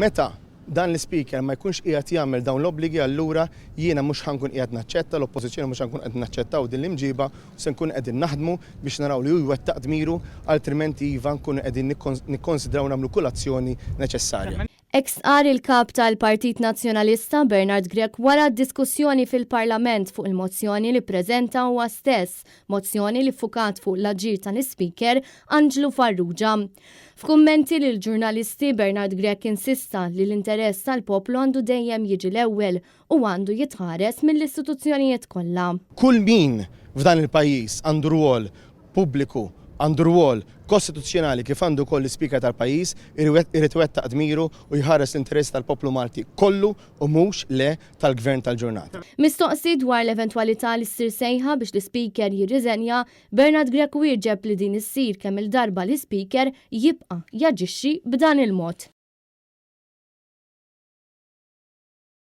Meta dan l-Ispeaker ma jkunx qiegħed jagħmel dawn l-obbligi allura jiena mhux ħa nkun qiegħed naċċetta, l-Oppożizzjoni mhux ħa nkun qed naċċettaw din l-imġiba u se nkunu qegħdin naħdmu biex naraw li hu jwettaq dmiru altrimenti iva nkunu qegħdin nikkonsidraw nagħmlu kull azzjoni neċessarja. Hekk stqarr il-Kap tal-Partit Nazzjonalista Bernard Grech wara d-diskussjoni fil-Parlament fuq il-mozzjoni li ppreżenta huwa stess, mozzjoni li ffukat fuq l-aġir tal-Ispeaker Anġlu Farrugia. F'kummenti lill-ġurnalisti Bernard Grech insista li l-interess tal-poplu għandu dejjem jiġi l-ewwel u għandu jitħares mill-istituzzjonijiet kollha. Kull min f'dan il-pajjiż għandu rwol pubbliku għandu rwol kostituzzjonali kif għandu wkoll l-Ispeaker tal-pajjiż, irid iwettaq dmiru u jħares l-interessi tal-poplu Malti kollu u mhux, le, tal-Gvern tal-ġurnata. Mistoqsi dwar l-eventwalità li ssir sejħa biex l-Ispeaker jirriżenja, Bernard Grech wieġeb li din issir kemm-il darba l-Ispeaker jibqa' jaġixxi b'dan il-mod.